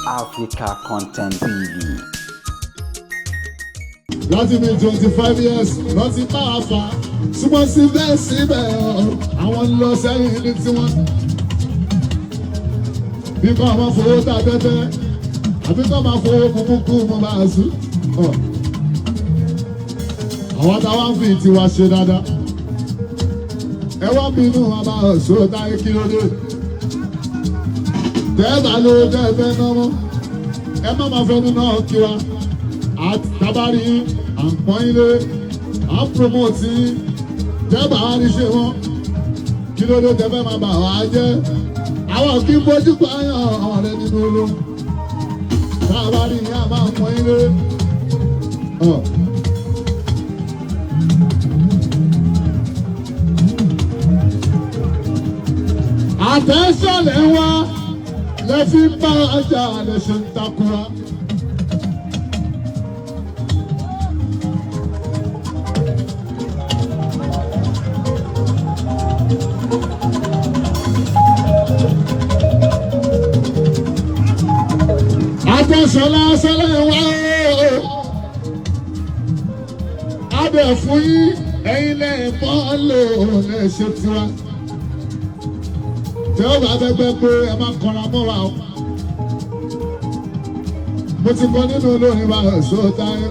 Africa Content TV. Láti bí 25 years lọ ti bá a fà, ṣùgbọ́n síbẹ̀síbẹ̀ àwọn ń lọ sẹ́yìn ní tiwọn. Bí kò máa fowó ta tẹ́tẹ́ àbí kò máa fowó kúkú mo bá a sùn. Àwọn táwa ń fi tiwa ṣe dáadáa. Ẹ wá bínú wa bá a sọ táyé, kí ló dé? Tẹ́ẹ̀bà ló tẹ́ẹ̀fẹ́ náà mọ́. Ẹ má máa fẹnu náà kí wa tabari, à ń pọ́n ilé, à ń promote tẹ́bà wá ní ṣe wọ́n. Kí ló dé tẹ́fẹ́ máa bà wá jẹ́? Àwọn kì í bójú pààyàn ọ̀rẹ́ nínú olú tabari yẹn, a máa pọ́n ilé. Attention lẹ́ wá lẹ́ fi ń bá ọjà lẹ́ ṣe ń takura. Atẹ́sọ̀lá sọ́lá wá o. Abẹ fún yín, ẹ̀yin lẹ́yìn bọ́ọ̀lù lè ṣe tiwa. Tí ó bá fẹ́ gbẹ́ pé ẹ má kọra mọ́ra o. Mo ti kọ nínú olórin wa ṣó táyé.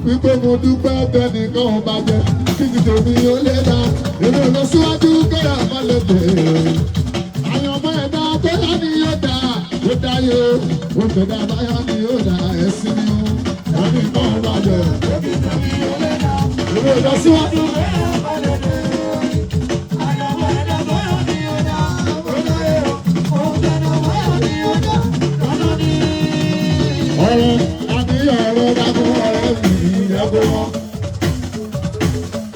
Wípé mo dúpẹ́ tẹnìkan ò bá jẹ kí ti tèmi ó lé dá. Èmi ò lọ síwájú kéèyàn má lè tè. Àyànmọ́ ẹ̀dá tó yá ni yóò dá, ó dáyé, ó tẹ̀dá báyọ̀ ni yóò dá ẹ̀sìn ni ó. Ẹnì kan ò bá jẹ. Èmi ò lọ síwájú. Ọ̀rẹ́ àníyàn ọ̀rọ̀ dákun ọ̀rẹ́ mi ìyàgò wọn.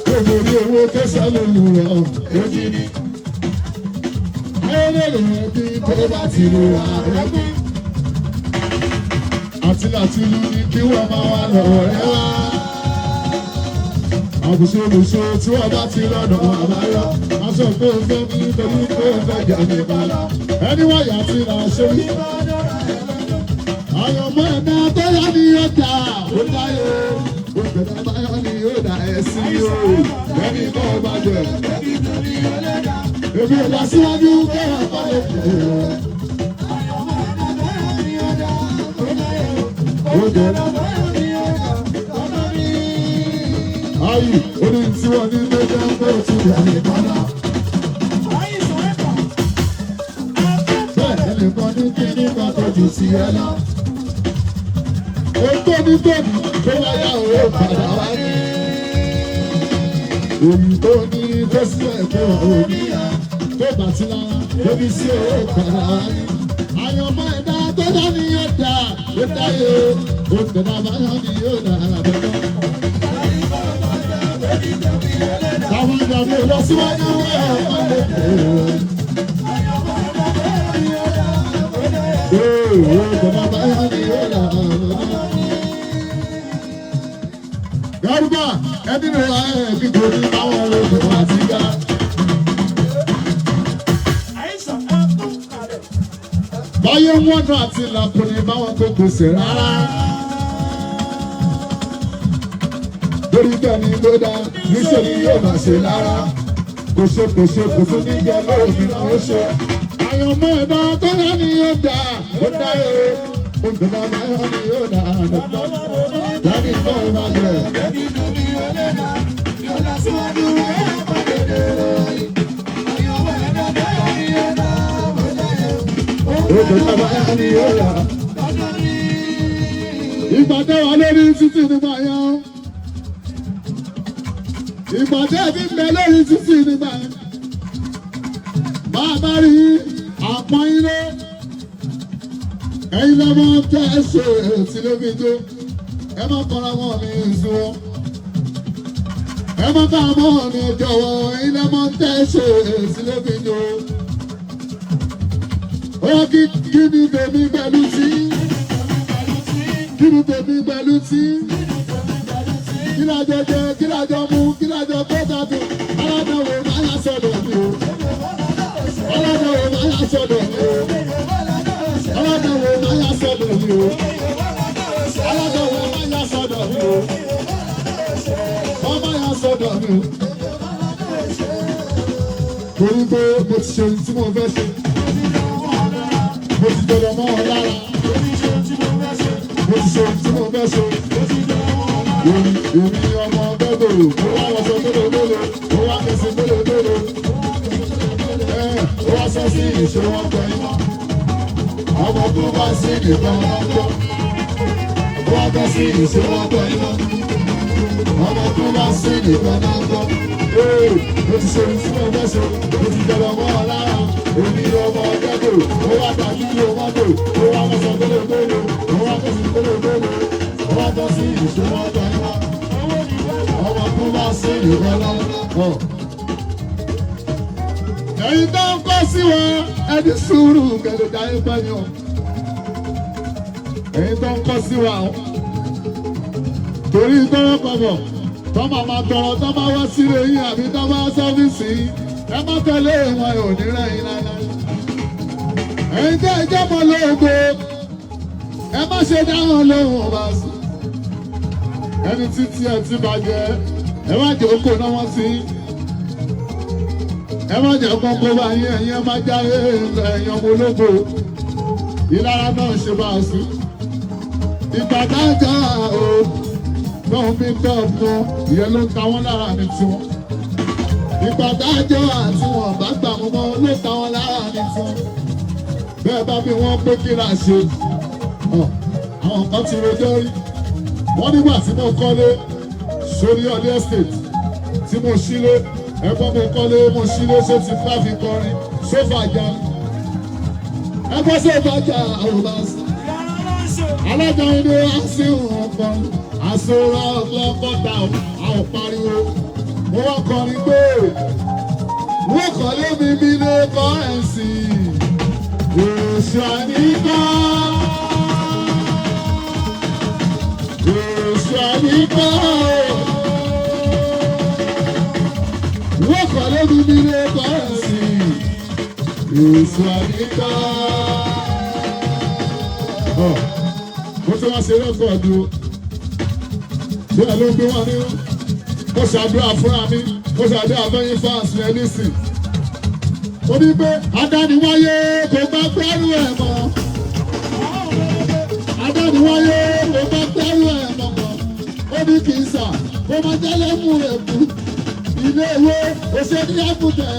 Gbogbo orí owó kẹsàn-án ló lù rọ̀ lójú ní. Ayọ́lẹ̀ rẹ̀ bí tó bá ti lù wá rẹ̀ bí. Àti láti lu ni kí wọ́n máa wá lọ́wọ́ rẹ̀ wá. Àbùsùlùsù tí wọ́n bá ti lọ́nà àbáyọ. Aṣọ pé o fẹ́ mi nítorí pé o fẹ́ jà mí balọ̀. Ẹni wáyà ti là ṣe wí. Àyànmọ́ ẹ̀dá tó yá ni yóò dá, ó dáyé. Ògbẹ̀dá báyọ̀ ni yóò dá ẹ̀sìn yóò. Ẹni tó bá jẹ. Èmi ò lọ síwájú kẹ́hìn bá lè pè é. Ó jẹ́ ayì orí tí wọ́n ní ló jẹ́ pé ó ti wà ní kọ́lá. Bẹ́ẹ̀ ẹnìkan ní kí nígbà tó ju ti ẹ lọ. Ó tó ní tóbi tó wáyà ó padà wáyé. Èyí tó ní tó sílẹ̀ pé òun ní tó bá ti lára lóbi sí owó padà wáyé. Àyànmọ́ ẹ̀dá tó dá ní yóò dá, ó dáyé, ó tẹ̀dá báyọ̀ ní yóò dá àlàbẹ̀tọ̀. Àwọn ìgbàgbé lọ síwájú ẹ̀ ọ́ lè pè é. Yorùbá ẹni rẹ̀ ẹ̀ bí kò ní báwọn ológun àti ga. Báyé wọ́n náà ti là kò ní báwọn tó gbèsè rárá. Lórí kẹ́ni ló dá, níṣẹ́ ni yóò máa ṣe lára. Kò ṣe kò ṣe kò tún ní jẹ́ lóòmí náà ó ṣe. Àyànmọ́ ẹ̀dá tó yá ni yóò dá, ó dá yé. Òǹdọ̀dá báyọ̀ ni yóò dá àdàbọ̀. Dábì tó ń bá jẹ. Òǹdọ̀dá báyọ̀ ni yóò dá. Ìpàdé wa lórí títì nígbà yẹn. Ìpàdé mi ń bẹ lórí títì nígbà yẹn. Bàbá rí àpọ́n ilé. Ẹ̀yin lọ́mọ tẹ́ ẹ ṣe tí ló fi jó. Ẹ má kọ́ra mọ́ mi ìṣú wọn. Ẹ má bá mọ́ mi jọ̀wọ́. Ẹ̀yin lọ́mọ tẹ́ ẹ ṣe tí ló fi jó. Ó kí kí ni tèmi pẹ̀lú tí? Kí ni tèmi pẹ̀lú tí? Kí lájọ jẹ, kí lájọ mú, kí lájọ tó tàbí? Aládàáwò máa yá sọ̀dọ̀ mi o. Aládàáwò máa yá sọ̀dọ̀ mi o. Aládàáwò ṣe ohun tí mo fẹ́ ṣe. Mo ti jọlọ mọ́ ọ lára. Mo ti ṣe ohun tí mo fẹ́ ṣe. Èmi èmi ọmọ gbẹ́gbòrò, mo wá wọṣọ gbólógbóló, mo wá kẹsì gbólógbóló. Ẹ ó wá sọ sí ìṣe wọn pẹ̀lú. Ọmọ tó bá sí nìkan wọn gbọ́. Ó wá tọ́ sí ìṣe wọn pẹ̀lú. Ọmọ tó bá sí nìkan náà gbọ́. Ee, mo ti ṣe ohun tí mo fẹ́ ṣe, mo ti jọlọ mọ́ ọ lára. Èmi ọmọ gbẹ́gbòrò, mo wá tàbí mọ́tò, mo wá wọṣọ gbólógbóló, mo wá kẹsì gbólógbóló. Ó wá tọ́ sí ìṣe wọn pẹ̀lú. Ọmọ tó bá sí nìkan náà gbọ́. Ẹ̀yin tó ń kọ́ sí wọn, ẹni sùúrù kẹlẹ̀ dáyé pẹ́ ni o. Ẹ̀yin tó ń kọ́ sí wa o. Torí tọ́rọ kọ̀bọ̀, tọ́ máa ma tọrọ tọ́ máa wá sílé yín àbí tọ́ máa sọ́fíìsì yín. Ẹ má tẹ̀lé wọn ò ní rẹ̀ yín láéláé. Ẹ̀yin tẹ́ ẹ jẹ́ mọ́ lóògbé, ẹ má ṣe dáhùn lóhùn ọba sí. Ẹni títí ẹ ti bàjẹ́, ẹ má jẹ́ okòó náà wọ́n sí yín. Ẹ má jẹ́ kókó bá yín, ẹ̀yin ẹ má jáde ẹ̀yin ọmọ ológo. Ìlara náà ṣe bá a sí. Ìgbà dájà o náà fi tọ́ fún ìyẹn ló ń ta wọ́n lára ní tiwọn. Ìgbà dájọ́ àti wọn bá gbà mọ́ mọ́ ló ta wọ́n lára ní tiwọn. Bẹ́ẹ̀ bá bí wọ́n pé kí là ṣe. Àwọn kan ti rojọ́ rí. Wọ́n nígbà tí mo kọ́lé sórí ọdẹ estate tí mo sílé, ẹ̀gbọ́n mo kọ́lé mo sílé ṣé ti fá fi kọrin sófà já. Ẹ̀gbọ́n sófà já àwọn alága ilé àṣìwọ̀n ọkọrin àṣọra ọlọ́kọ̀tà àwọn pariwo. Mo wá kọrin pé wọ́n kọ́lé mi bí ló kọ́ ẹ̀ sí èso àníkọ́. Èso àníkọ́. Wọ́n kọ́lé mi bí ló kọ́ ẹ̀ sí èso àníkọ́. Mo ti wá ṣe rẹ́kọ̀dù bí ẹ ló ń gbé wọn nínú. Mo ṣàdúrà fúnra mi, mo ṣàdúrà fẹ́yìn fans rẹ nísìn. Mo ní pé adániwáyé kò bá gbẹ́rù ẹ̀ mọ́. Adániwáyé kò bá gbẹ́rù ẹ̀ mọ́ mọ́. Ó ní kì í sà, kó má jẹ́lẹ̀ mú rẹ̀ kú. Ilé ìwé òṣèlú àbùtẹ̀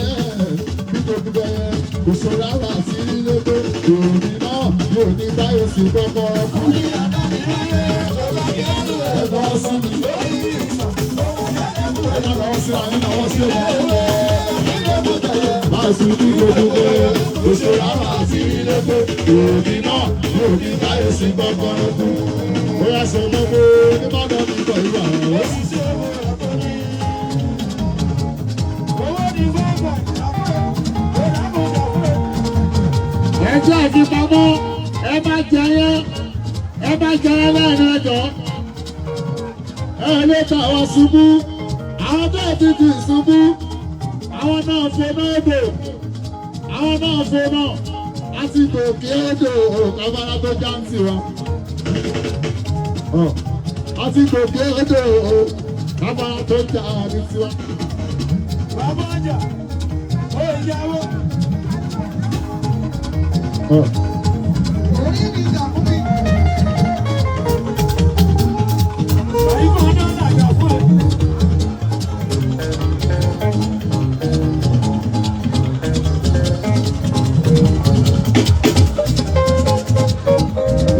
nítorí bẹ́ẹ̀ kò ṣòro ara sí ilé tó òní náà yóò ní báyìí sí kọ́kọ́rọ́ kú. Ẹ lọ́wọ́ sí mi. Ẹ lọ́wọ́ sí àyín lọ́wọ́ sí ọmọ. Báyìí sí ní gbogbo bẹ́ẹ̀ kò ṣòro ara sí ilé tó òní náà yóò ní báyìí sí kọ́kọ́rọ́ kú. Ó yà sọ gbogbo onímọ̀dọ́ mi kọ̀ ìwà ọ̀rọ̀. Ẹjọ́ ìfipamọ́, ẹ má jẹyẹ, ẹ má jẹyẹ láàrin ẹjọ́. Ẹ ló ta wá ṣubú, àwọn náà ti di ṣubú, Àwọn náà foná odò, àwọn náà foná. A ti gòkè odò kábàárà tó já ń tiwa. A ti gòkè odò kábàárà tó já ní tiwa. Bàbá ọjà, ó ìyàwó. Orí mi jà fún mi. Ìfọ̀ náà làjà fún ẹ.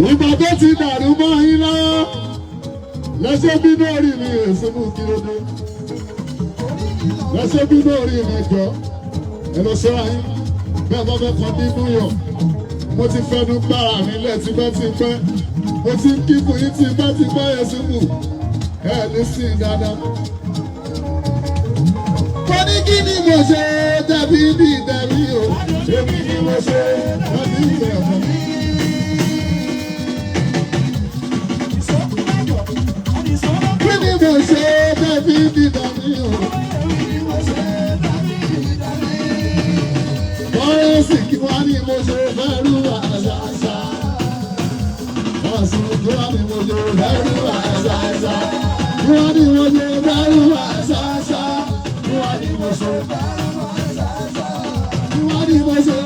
Ìgbà tó ti dàrú mọ́ yín lọ́wọ́, lẹ́sẹ̀ bínú orí mi èso mú kí ló dé. Lẹ́sẹ̀ bínú orí mi jọ, ẹ lọ ṣọ́ra yín, bẹ́ẹ̀ bá fẹ́ kan nínú yọ̀. Mo ti fẹnu gbára mi lẹ̀ tipẹ́tipẹ́. Mo ti ń kíkù yín tipẹ́tipẹ́ ẹ̀sùn mù. Ẹ ní sí i dáadáa. Mo ní kí ni mo ṣe tẹ̀bí bí tẹ̀bí o. Èmi ni mo ṣe tẹ̀bí tẹ̀bí. Kí ni mo ṣe tẹ̀bí bí tẹ̀bí o. Bọ́ọ̀sì kí wá ní mo ṣe fẹ́rù àṣàṣà. Bọ́ọ̀sì kí wá ní mo ṣe fẹ́rù àṣàṣà. Kí wá ní mo ṣe fẹ́rù àṣàṣà. Kí wá ní mo ṣe fẹ́rù àṣàṣà. Kí wá ní mo ṣe.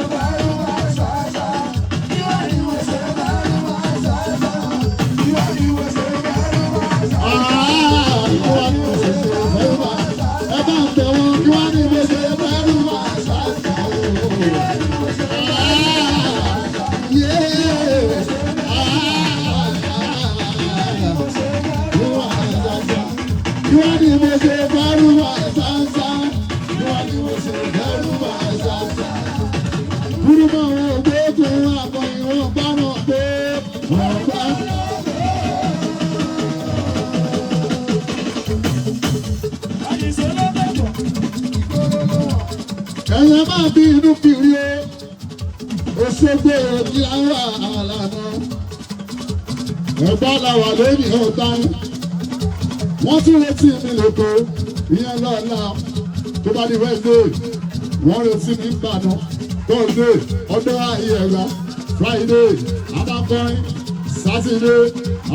Ah, kí wá ní mo ṣe fẹ́ wá. Ẹ bá ń tẹ̀ wọ́n, kí wá ní mo ṣe fẹ́ wá. Ah, yeah. Ah, kí wá ní mo ṣe fẹ́ wá sáńsá. Kí wá ní mo ṣe fẹ́ wá sáńsá. Kúrúmọ̀ wọn ò gbé fún akọrin wọn bá wọn pé wọ́n bá. Ẹ̀yẹ máa bí inú kiri o, Òṣogbo òkè àwọn àlànà. Ẹ̀gbọ́n làwà lónìí ọ̀tá. Wọ́n tún retí mi lóko, ìyẹn lọ́la. Tó bá di Wednesday, wọ́n retí mi ń bàdàn. Thursday, ọdọ́ ayé ẹ̀gbá. Friday, a máa kọrin. Saturday,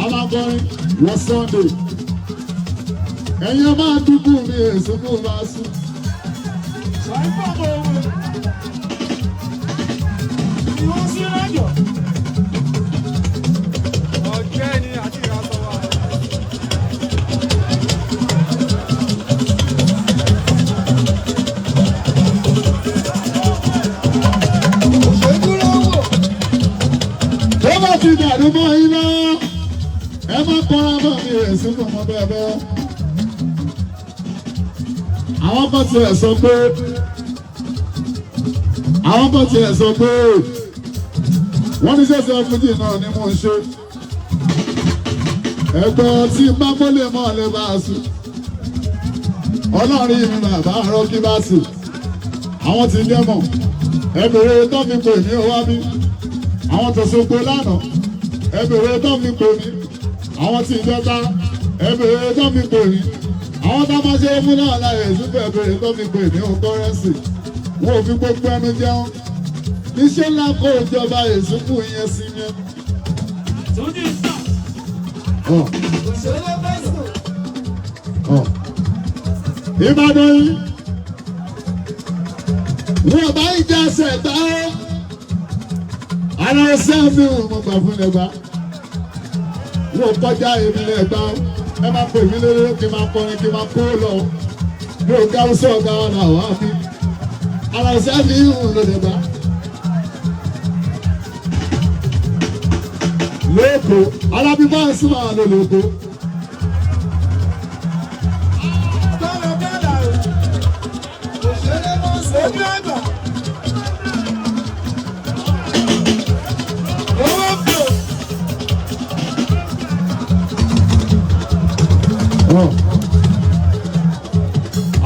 a máa kọrin. Wọ́n Sunday. Ẹ̀yin máa dúkù mi, èso kò máa sùn. Ọ̀gbẹ́ni àti ìrasọ̀wà. Tó bá ti dàrú mọ́ iná, ẹ má kọ́ra mọ́ mi èsì fún ọmọ bẹ́ẹ̀ bẹ́ẹ̀. Àwọn kan tiẹ̀ sọ pé àwọn kan tiẹ̀ sọ pé wọ́n ní sẹ́sẹ̀ fújì náà ni mò ń ṣe. Ẹ̀gbọ́n tí bá mọ́lẹ̀ mọ́ lè bá a sùn. Ọlọ́run mi bàbá arọ́ kí bá sùn. Àwọn ti dẹ́mọ̀. Ẹ bèrè tó fi pè mí ó wá bí. Àwọn tó sogbo lánàá. Ẹ bèrè tó fi pè mí. Àwọn tí ìjọba. Ẹ bèrè tó fi pè mí. Àwọn tá a máa ṣe fún náà láyé ìsúnfẹ́ ẹ bèrè tó fi pè mí ó kọ́rẹ́nsì. Wọn ò fi gbogbo ẹnu jẹun. Iṣẹ́ ńlá kó ìjọba ìsúnkù yẹn sí yẹn. Ọ̀. Ọ̀. Ìbàdàn yìí. Wọ́n bá ìjà ṣẹ̀dá ó. Ara ẹsẹ̀ mi ò mọ̀ gbà fún lẹ́gbà. Wọ́n kọjá èmi lẹ́gbà ó. Ẹ máa pè mí lórí kí n máa kọrin kí n máa kó lọ. Mi ò ga ọsẹ ọ̀gá ọ̀nà àwọn àfi. Ara ẹsẹ̀ mi ò lọ lẹ́gbà. Lóko, Alábí bá ń súnmọ́ àlọ́ lóko.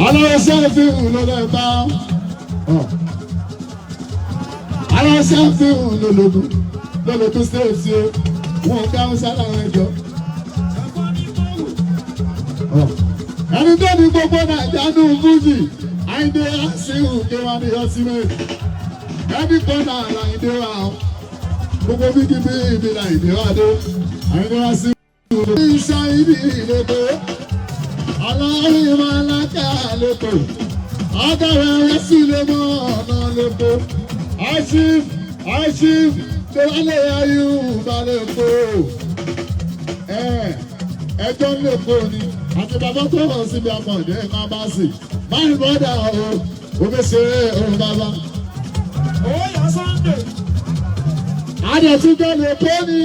Aláwọ̀sẹ́ fi hùn lọ́lọ́ ẹ̀bá. Aláwọ̀sẹ́ fi hùn lọ́lọ́gùn lọ́lọ́gùn stéètì o. Wọ́n ká ń sára wọn jọ. Ẹni tó ní gbogbo Nàìjíríà ní Fújì, Àyìndé Àṣìhù kí wọ́n ní ọtí mẹ́rin. Ẹni kan náà làyìndé wa o. Gbogbo bíkí bí ibi làyìndé wa dé. Àyìndé Àṣìhù. Iṣẹ́ ibi ìlẹ́kọ̀ọ́ aláìmọ̀ alága lẹ́kọ̀ọ́ agbára rẹ̀ sì lè mọ ọ̀nà lẹ́kọ̀ọ́ àṣìf àṣìf tó wà lè ayé lẹ́kọ̀ọ́ ẹjọ́ lẹ́kọ̀ọ́ ni àti bàbá tó hàn síbi àmọ̀dé máa bá sì máa ń bọ́dà o omi ṣe òun bàbá. Àdẹ̀túndọ̀ lẹ́kọ̀ọ́ ni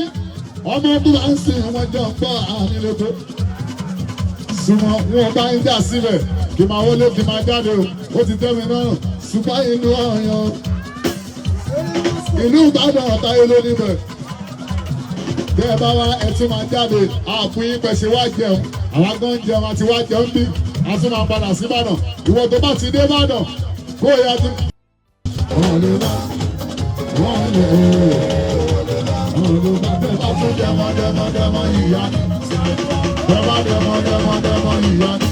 ọmọ ọdún bá ń sìn wọn jọ ń gbọ́ àmì lẹ́kọ̀ọ́ súnmọ́ wọn bá ń jà síbẹ̀ kí máa wọlé kí máa jáde o ó ti tẹ́ mi lọ́rùn ṣùgbọ́n ìlú ọ̀yàn ìlú Ìbàdàn ọ̀tá ilé níbẹ̀ tẹ́ ẹ bá wá ẹ tún máa jáde àpò yín pẹ̀sẹ̀ wá jẹun àwọn gan ń jẹun àti wá jẹun bí a tún máa padà sí Ìbàdàn ìwọ tó bá ti dé Ìbàdàn kó o yá ti. Wọ́n lè bá wọ́n lè wọ́n lè bá bẹ́ẹ̀ bá tún dẹ́mọ́ dẹ́mọ́ dẹ́mọ́ ìyá ni dẹ́mọ́ dẹ́mọ́ dẹ́mọ́ dẹ́mọ́ ìyá ni.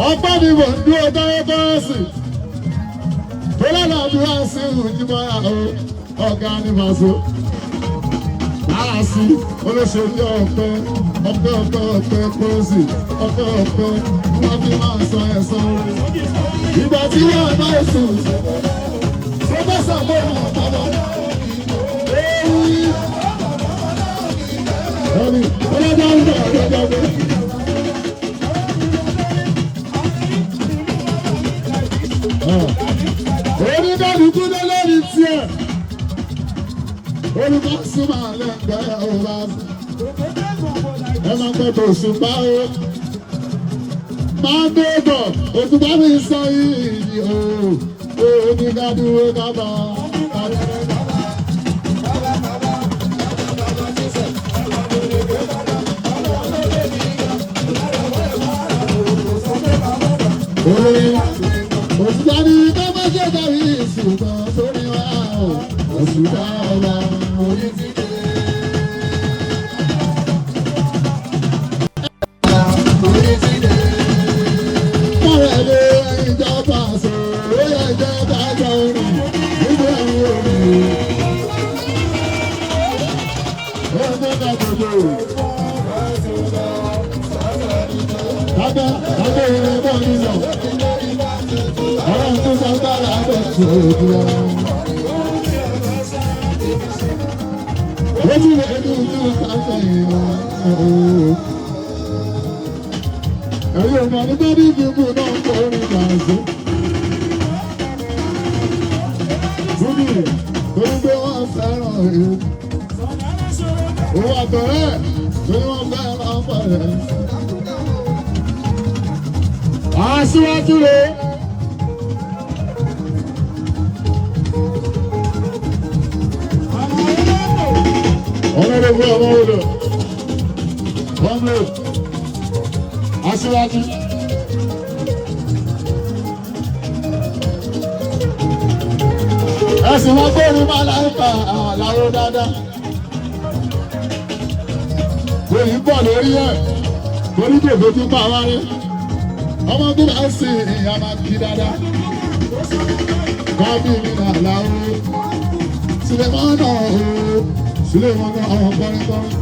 Ọpẹ́ ni mò ń dúró tọ́wọ́ kọ́rọ́sì. Tó lálàdúrà sí ìjìmọ́ra o, ọ̀gá ni màá so. Lára sí olóṣèlú ọ̀pẹ. Ọpẹ́ ọpẹ́ ọpẹ́ pọ́sì, ọpẹ́ ọpẹ́, wọ́n fi máa san ẹ̀san rẹ̀. Ìgbà tí wọ́n bá sùn, ṣé bá sàbọ̀ wọn bàbá? Ewu ẹni ọlọ́dọ̀ ń bọ̀ ọlọ́dọ̀ bọ̀. Onídàlùkú ló lórí tiẹ̀. Olùkọ́ lẹ́gbẹ̀ẹ́ ọba. Ẹ máa pẹ́ tó òṣùpá o. Máa ń débọ̀, òṣùpá mi sọ yìí o. Onídàdúró dábàá. Òṣùpá ní ká má ṣe dàbí ìṣùgbọ́n sórí wa o. Òṣùpá ọba orí ti dé. Mọ̀rẹ́ lé ìjọba sọ̀rọ̀, ó yẹ ìjọba jọ orin, nígbà wo ni? Ó ń bá gbogbo. Bàbá, bàbá ìrìn bọ̀ nínú. Ọlọ́run tó sọ gbára bọ̀ tó ojú wa. Ojú rẹ̀ ní ojú sáfẹ́ ìwà. Ẹ̀yin ọmọ ní bá ní ìdìbò náà ń kọ orin gbàǹsó. Búdì, torí pé wọ́n fẹ́ràn èyí. Òun àtọ̀rẹ́, torí wọ́n fẹ́ràn ọ̀pọ̀rẹ́. Aṣíwájú rẹ̀. Ọlọ́dọ̀gbọ́ ọmọ odò. Ọmọ aṣíwájú. Ẹ̀sìn wọn gbóòrò máa láǹfà àlàó dáadáa. Èyí pọ̀ lórí ẹ̀ torí kò fojú pa wá rí. Ọmọ tó bá ń sin ìyá máa kí dáadáa. Kábí mi nà láwọ́. Sùlẹ̀mọ́nà ooo. Sùlẹ̀mọ́nà ọmọ kọrin-kọrin.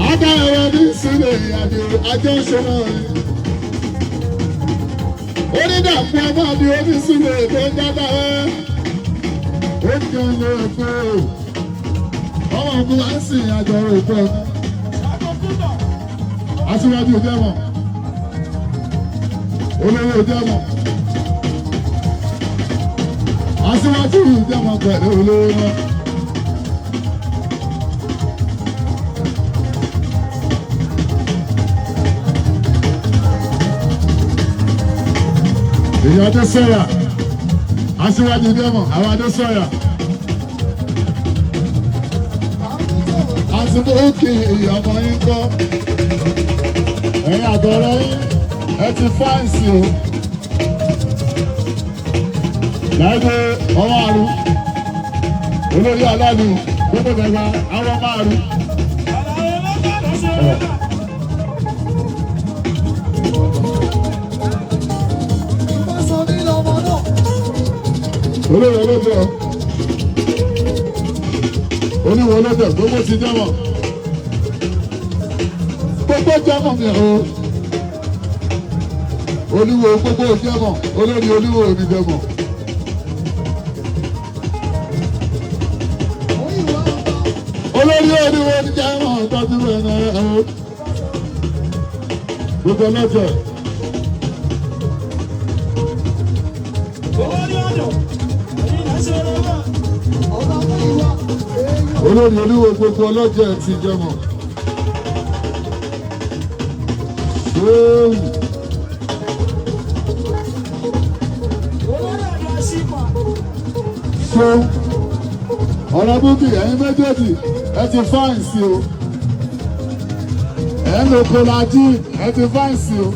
Adá ẹ̀rọ ní sílẹ̀ ìyàdí àjọ ṣe náà ni. Onídàpọ̀ ọmọ àbí omi sílẹ̀ tó ń dábàá ẹ̀. Ó ń jẹun ní èkó. Ọmọ ògùn wá ń sìn àjọ òkú ọdún. Aṣíwájú ìjẹ́mọ̀. Olówó ìjẹ́mọ̀. Aṣíwájú ìjẹ́mọ̀ pẹ̀lú olówó náà. Èyí Adésọ́yà, aṣíwájú ìjẹ́mọ̀, àwọn Adésọ́yà. Àsìkò òkè ìyàmọ̀ yín kọ́. Ẹ̀yin àgọ́rọ̀ yín, ẹ ti fáǹsì o. Láìpẹ́ ọwọ́ àrùn, olórí aláàlú, gbogbo bẹ̀rẹ̀ àwọn márùn. Olórí olójó, oníwọ̀ olójó, gbogbo ti jẹ́mọ̀. Gbogbo jẹ́mọ̀ mi o. Olúwo gbogbo jẹ́mọ̀, olórí olúwo mi jẹ́mọ̀. Olórí olúwo mi jẹ́mọ̀ tọ́jú ẹ̀ náà o. Gbogbo ọlọ́jọ́. Olórí olúwo gbogbo ọlọ́jọ́ ti jẹ́mọ̀. Ṣéwù. Ṣé ọ̀rọ̀ búkì ẹ̀yin méjèèjì ẹ ti fáǹsì o. Ẹ̀ ń lo kolají ẹ ti fáǹsì o.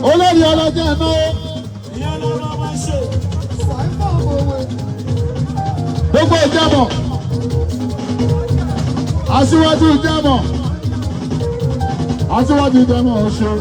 Olórí ọlọ́jọ́ ẹ̀ náà. Gbogbo ìjẹ́mọ̀. Aṣíwájú ìjẹ́mọ̀. Aṣíwájú ìjẹ́mọ̀ ọ̀ṣọ́.